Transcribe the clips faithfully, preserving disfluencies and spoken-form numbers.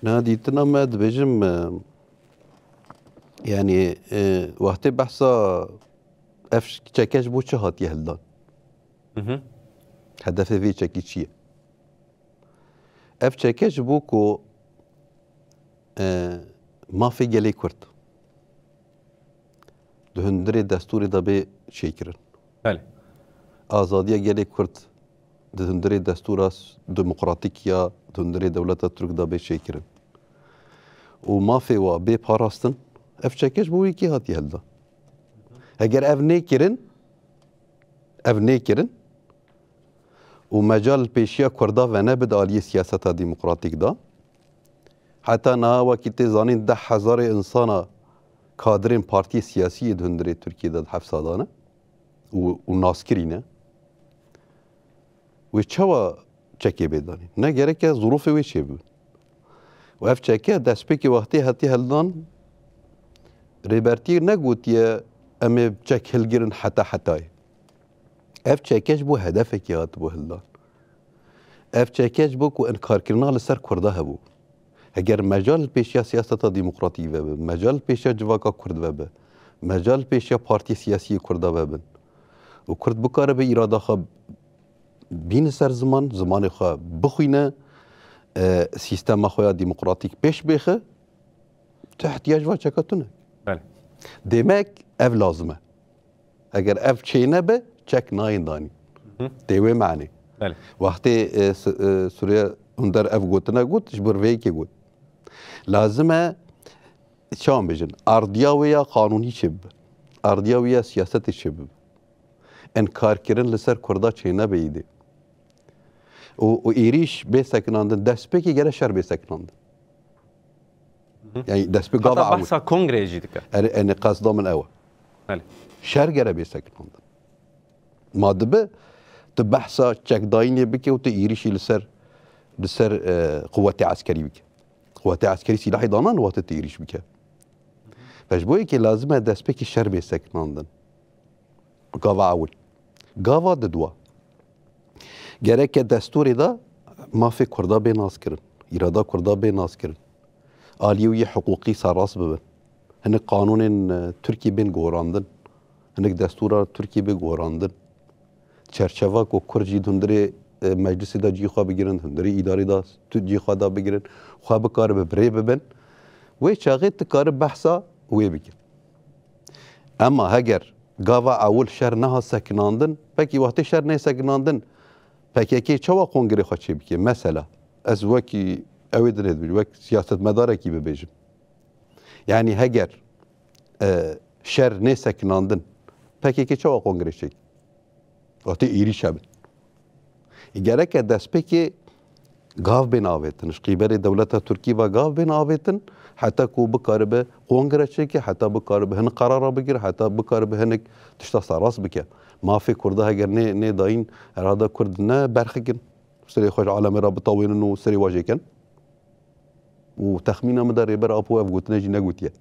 Na dîtina me dibêjim, e, yanî, e, wextê behsa ev çeke ji bo çi hatiye hildan? Hı hı. Hedefê vê çekî çi ye? Ev çeke ji bo ku, e, mafê gelê Kurd di hundirê destûrê de bê çêkirin. Belê. Azadiya gelê Kurd di hundirê destûra s-, demokratîk ya di hundirê dewleta Tirk de bê çêkirin. Û mafê wa bê parastin, ev çeke ji bo wê yekê hatiye hildan. Eger ev nêkirin, ev nêkirin û mecal li pêşiya Kurda venebe di aliyê siyaseta demokratîk de, heta niha wekî tê zanîn deh hezarê insana kadirên partiyê siyasî yê di hundirê Tirkiyê de di hefsa de ne û, û naskirî ne. Wê çawa çekê bê danîn? Ne gereke zirûfê wê çêbibin. Û ev çeke destpêkê wextê hatiye hildan, Rêbertiyê negotiye em ê çek hilgirin heta hetayê. Ev çeke ji bo hedefekê hatibû hildan. Ev çeke ji bo ku inkarkirina li ser Kurda hebû. Heger mecal li pêşiya siyaseta demokratîk vebe, mecal li pêşiya civaka Kurd vebe, mecal li pêşiya partiyê siyasî yê Kurda vebin û Kurd bikaribe îrada xwe bîne ser ziman, zimanê xwe bixwîne, e, sîstema xwe ya demokratîk pêş bêxe, tu ihtiyac va çeka tune. Belê. Demek ev lazim e. Eger ev çênebe, çek nayên danî. Hı. Tê wê manê. Belê. Wextê, e, S-, e, Suriye Önder ev gotine got, ji bo vê yekê got. Lazim e, çawan bêjin, ardiya wê ya qanûnî çêbibe. Ardiya wê ya siyasetê çêbibe. Enkarkirin li ser Kurda çênebe îdî. Û, û êrîş bê sekinandin, destpêkê gere şer bê sekinandin. Hı hı. Yani destpê gava Heta awir. Behsa kongreyê jî dike. Er-, yani qesda min ew e. Belê. Şer gere bê sekinandin. Ma dibe tu behsa çekdayînê bike û tu êrîşî li ser, li ser, e, quwetê eskerî bike. Quwetê eskerî sîlahê danan wextê tu êrîş bike. Ve ji bo yekê lazim e destpêkê şer bê sekinandin. Gava ewil. Gava didwa. Gereke destûrê de mafê Kurda bê naskirin. Îrada Kurda bê naskirin. Aliyê wî yê hiqûqî serast bibin. Hinek qanûnên, e, Tirkiyê bên gorandin. Hinek destûra Tirkiyê bê gorandin. Çerçeva ku Kurd jî di hundirê, e, meclisê de cî xwe bigirin, di hundirê îdarê de tu cî xwe de bigirin, xwe bikaribe bi rê bibin. Wê çaxê tu kari behsa wê bikî. Ema heger gava ewil şer neha sekinandin, pekî wextê şer nê sekinandin, P K K çawa kongrê xwe çê bike? Mesela, ez wekî ew ê dinê dibêjim, wek siyasetmedarekî bibêjim. Yani heger, e, şer nê sekinandin, P K K çawa kongrê çêk? Wextê êrîş hebin. Gereke destpêkê gav bên avêtin. Ji qîbelê dewleta Tirkî ve gav bên avêtin, heta ku bikaribe kongre çêke, heta bikaribe hinek qerara bigire, heta bikaribe hinek tişta serast bike. Mafê Kurda heger nê, nê dayîn, herhalde Kurd ne berxikin. Serê xwe ji alemê re bitawênin û serê wa jêkin. Û texmîna min de Rêber Apo ev gotine jî negotiye.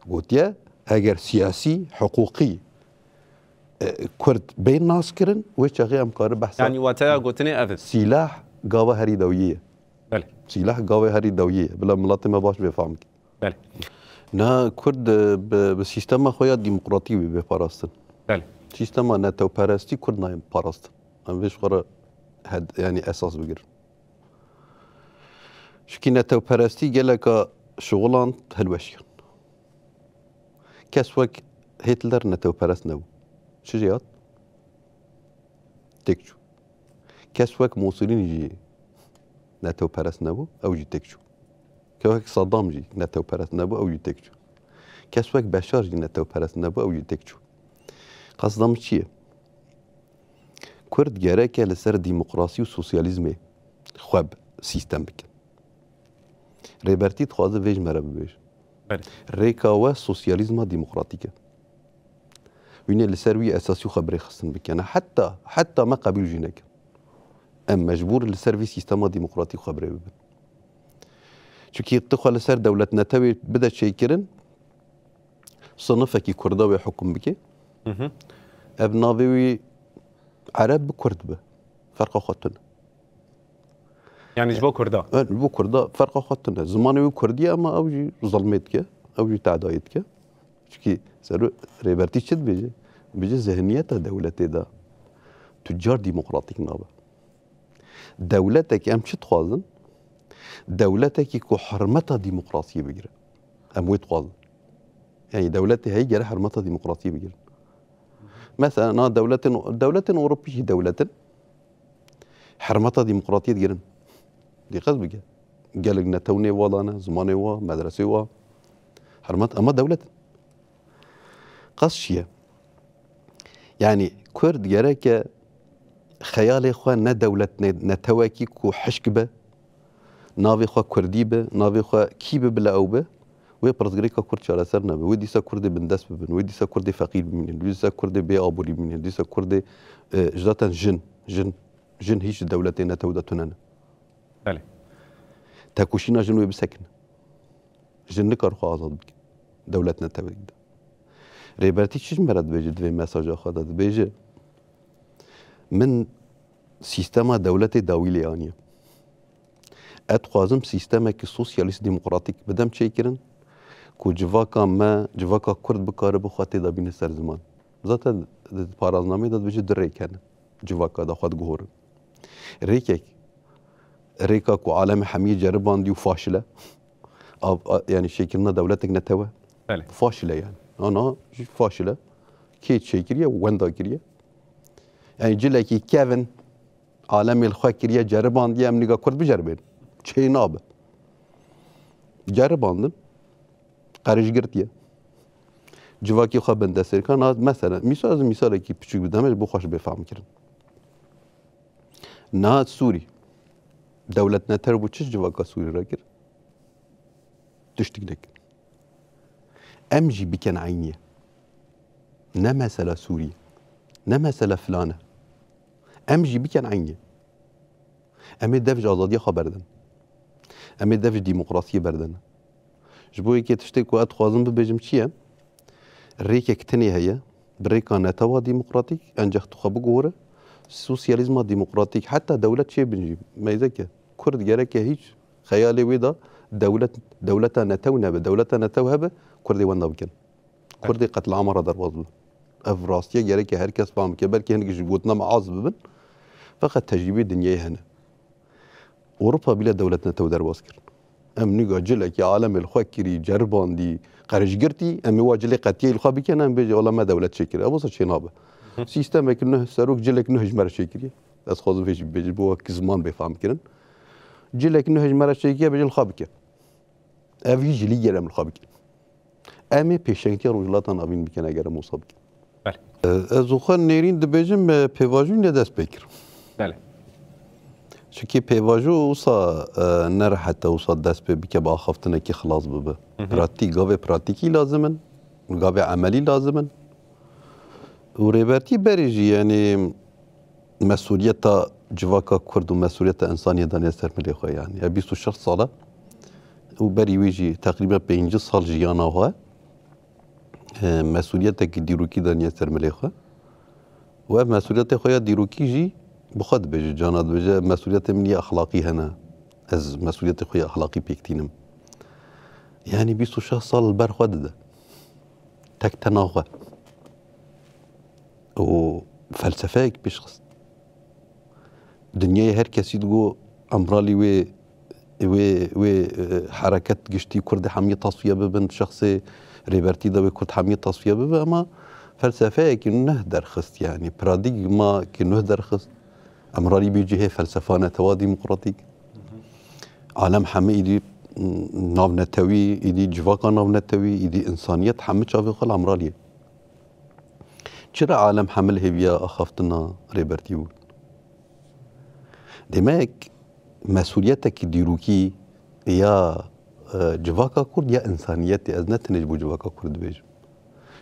Gotiye, heger siyasî, hiqûqî, e, Kurd bên naskirin, wê çaxê em karin behsa Yani wateya gotinê ev e. Sîlah gava herî dawiyê ye. Belê. Sîlah gavê herî dawiyê ye. Bila miletê me baş bê fehm ke. Belê. Na Kurd, e, bi, bi sîstema xwe ya demokratî wê bê parastin. Belê. Sîstema netewperestî Kurd nayên parastin. Em vê ji xwe re hed-, yani esas bigirin. Çikî netewperestî geleka şixulan hilweşiyan. Kes wek Hitler netewperest nebû. Çi jê hat? Têk çû. Kes wek Mussolini jî netewperest nebû, ew jî têk çû. Kes wek Saddam jî netewperest nebû, ew jî têk çû. Kes wek Beşar jî netewperest nebû, ew jî têk çû. Qasda min çi ye? Kurd gereke li ser demokrasî û sosyalîzmê xwe bi sîstem bikin. Rêbertî dixwaze vê ji me re bibêje. Belê. Rêka we sosyalîzma demokratîk e. Wînê li ser wî esasî xwe bi rêxistin bikene. Heta, heta me qebûl jî nekin. Em mecbûr li ser vî sîstema demokratîk xwe bi rê bibin. Çunkî tu xwe li ser dewletnetewê bide çêkirin, sinifekî Kurda wê hukum bike. Hı hı. Ev navê wî Ereb bi Kurd bi. Ferqa xwe tune. Yani ji bo Kurda. Ji bo Kurda ferqa xwe tune. Zimanê wî Kurdî ye, ama ew jî zilmê dike, ew jî tedayê dike. Çikî ser Rêbertî çi dibêje? Dibêje zihniyeta dewletê de tu car demokratîk nabe. Dewletek em çi dixwazin? Dewletekî ku hurmeta demokrasiyê bigire. Em wê dixwazin. Yani dewletê heyî gere hurmeta demokrasiyê bigirin. Mesela na dewletên, dewletên Ewropî jî dewletin. Hermeta demokratiyê digirin. Dîqet bike. Gelek netew nêvala ne, zimanê wa, medresê wa. Hermet, ama dewlet. Qas çi ye? Yani Kurd gereke xeyalê xwe ne dewlet, ne, netewekî ku hişk be, navê xwe Kurdî be, navê xwe kî be bila ew be, wê pirsgirêka Kurd çareser nebe. Wê dîsa Kurdê bindest bibin, wê dîsa Kurdê feqîr bimînin, wê dîsa Kurdê bê aborî bimînin, dîsa Kurdê, e, zaten jin, jin, jin hîç dewletê netew de tune ne. Belê. Tekoşîna jin wê bisekine. Jin nikar xwe azad bike. Dewlet netewek de. Rêbertî çi ji me re dibêje di vê mesaja xwe de? Dibêje, min sîstema dewletê dawî lê aniye. Ez dixwazim sîstemekî sosyalîst demokratîk bidem çêkirin ku civaka me, civaka Kurd bikaribe xwe tê de bîne ser ziman. Zaten di paraznameyê de dibêje du rêk hene civaka de xwe diguhorin. Rêkek, rêka ku alemê hemiyê ceribandî û faşil e. A, a, yani çêkirina dewletek netewe. Belê. Faşil e yani. Ana jî faşil e. Kê çêkiriye? Wenda kiriye. Yani cilekî kevin alemê li xwe kiriye, ceribandiye, em niga Kurd biceribên. Çê nabe. Ceribandin. Qerij girtiye. Civakî xwe bindestê dikan. Na, mesela, mîsal, ez misalekî piçûk bidem, ji bo xwe ji bê fehm kirin. Niha Sûrî, dewlet netew bû, çi ji civaka Sûrî re kir? Tiştik nekir. Em jî bikin eynî. Ne mesela Sûrî, ne mesela filan e. Em jî bikin eynî. Em ê dev ji azadiya xwe berdin. Em ê dev ji demokrasiyê berdin. Ji bo yekê tiştê ku ez dixwazim bibêjim çi ye? Rêkek tenê heye, bi rêka netewa demokratîk, encex tu xwe biguhore, sosyalîzma demokratîk, heta dewlet çêbin jî, meyzeke. Kurd gereke hîç xeyalê wê de dewlet, dewleta netew nebe. Dewleta netew hebe, Kurdê wenda bikin. Kurdê qetlama re derbas bibin. Ev rastiye gereke her kes fam bike. Belkî hinek ji gotina me az bibin. Feqet tecrîbê dinyayê hene. Ewropa bîle dewlet netew derbas kir. Em nîga cilekî alemê li xwe kirî, ceribandî, qerij girtî, em ê wa cilê qetiyê li xwe bikin, em bêjin, wela me dewlet çêkir. Ev wisa çênabe. Sîstemekî nuh serok, cilek nuh ji me re çêkiriye. Ez xwazim vê jî bibêjim, bo wek ziman bê fam kirin. Cilek nuh ji me re çêkiriye, bêjin li xwe bike. Ev jî ji lî gere em li xwe bikin. Em ê pêşengtiya Rojhilata Navîn bikin eger em wisa bikin. Belê. E, ez û xwe nêrîn dibêjim, e, pêvajoyî ne dest pê kir. Belê. Çikî pêvajo wisa, e, ne rehet e wisa dest pê bike bi axaftinekî xilas bibe. Hı hı. Pratîk, gavê pratîkî lazim in, gavê emelî lazim in. Û Rêbertî berê jî, yanî, mesuliyeta civaka Kurd û mesuliyeta însaniyê daniye ser milê xwe, yanî. Ev bîst û şeş sal e û berî wê jî teqrîben pêncî sal jiyana xwe, e, mesuliyetekî dîrokî daniye ser milê xwe. Û ev mesuliyetê xwe ya dîrokî jî bi xwe dibêje, cana dibêje, mesuliyetê min ya exlaqî hene. Ez mesuliyetê xwe ya exlaqî pêk tînim. Yanî bîst û şeş sal li ber xwe dide. Tek tena xwe. û felsefeyek pêş xist. Dinyayê her kesî digot, emralî wê, wê, wê, e, hereket giştî Kurdê hemiyê tasfiye bibin, şexsê Rêbertî de wê Kurd hemiyê tasfiye bibe, ema felsefeyekî nuh derxist, yanî paradîgmakî nuh derxist. Emralî bê cihê felsefa netewa demokratîk. Alem heme îdî, m, navnetewî, îdî civaka navnetewî, îdî însaniyet heme çavê xwe li Emraliyê. Çira alem hemil hêviya axaftina Rêbertî bûn? Demek mesûliyetekî dîrokî ya, e, civaka Kurd ya însaniyetê, ez ne tenê ji bo civaka Kurd dibêjim.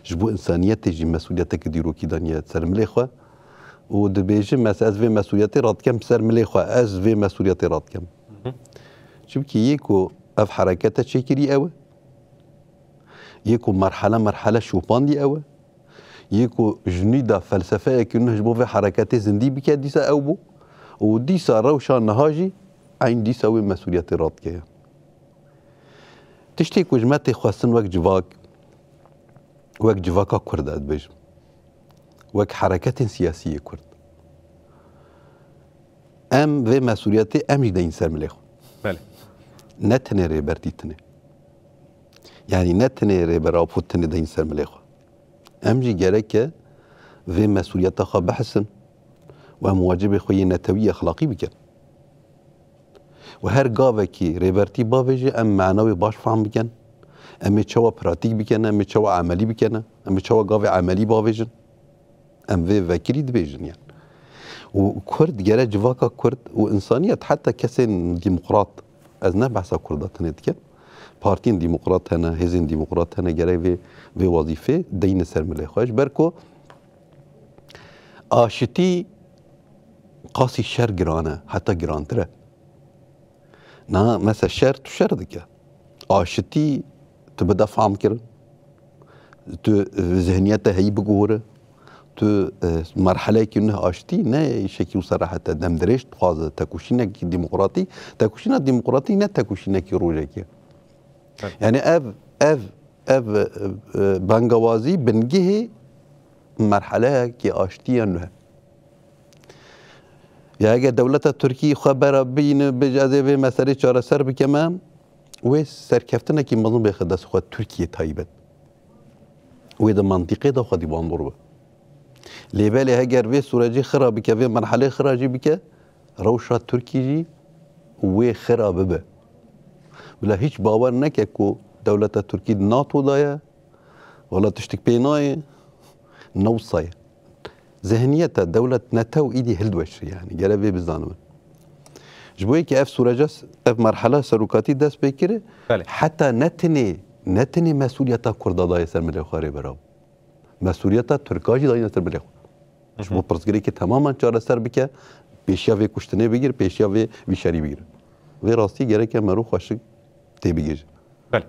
Ji bo însaniyetê jî mesûliyetekî dîrokî daniye ser milê xwe û dibêjim, ez, ez vê mesûliyetê radikem ser milê xwe, ez vê mesûliyetê radikem. Hı hı. Çimkî yê ku ev herekete çêkirî ew e, yê ku merhele merhele şopandî ew e, yê ku ji nû de felsefeyekî nû ji bo vê hereketê zindî bike dîsa ew bû û dîsa rewşa niha jî eyn dîsa wê mesuliyetê radikeya. Tiştê ku ji me tê xwestin wek civak, wek civaka Kurd ez dibêjim, wek hereketên siyasî yê Kurd, em vê mesuliyetê em jî deyîn ser milê xwe. Belê. Ne tenê Rêbertî tine. Yanî ne tenê Rêber Apo tine deyîn ser milê xwe. Em jî gereke vê mesuliyeta xwe bihisin û em wacibê xwe yê netewî exlaqî bikin. Û her gavekî Rêbertî bavêje, em mana wê baş fehm bikin. Em ê çawa pratîk bikene, em ê çawa emelî bikene, em ê çawa gavê emelî bavêjin. Em vê vekirî dibêjin yan. Û Kurd gere civaka Kurd û însaniyet, heta kesên demokrat, ez ne behsa Kurda tenê dikim, partiyên demokrat hene, hêzên demokrat hene, gerek vê, vê wezîfê deyne ser milê xwe. Ji ber ku aşitî qasî şer giran e, heta girantir e. Na, mesela şer, tu şer dike. Aşitî tu bide fam kirin. Tu, e, zihniyete heyî biguhore. Tu, e, merheleyekî nuh aşitî ne şekî wisa rehet e. Demdirêj dixwaze, tekoşînekî demokratî. Tekoşîna demokratî ne tekoşînekî rojekî. Evet. Yani ev, ev, ev, e, e, bangawazî bingehê merheleyekî aştî ya nuh e. Ya eger dewleta Tirkî xwe bera bîne, bêje ez ê vê meselê çareser bikeme, wê serkeftinekî mezin bêxe dest xwe Tirkiyê taybet. Wê di mantîqê de xwedî bandor be. Lê belê heger vê sûrecî xira bike, vê merhelê xira jî bike, rewşa Tirkî jî wê xira bibe. Bila hiç bawer neke ku dewleta Tirkî di NATO da ye, wela tiştik pê nayê, ne wisa ye. Zihniyeta dewlet netew îdî hildiweşî yani. Gere vê bizanibin. Ji bo yekê ev sûreca, ev merhela serokatî dest pê kiri, Belê. Heta ne tenê, ne tenê mesuliyeta Kurda daye ser milê xwe rê beraw. Mesuliyeta Tirka jî dayine ser milê xwe. Ji bo pirsgirêkê temamen çareser bike, pêşiya vê kuştinê bigir, pêşiya vê vî şerî bigir. Vê rastî gereke mero xweşik tê bigihîje.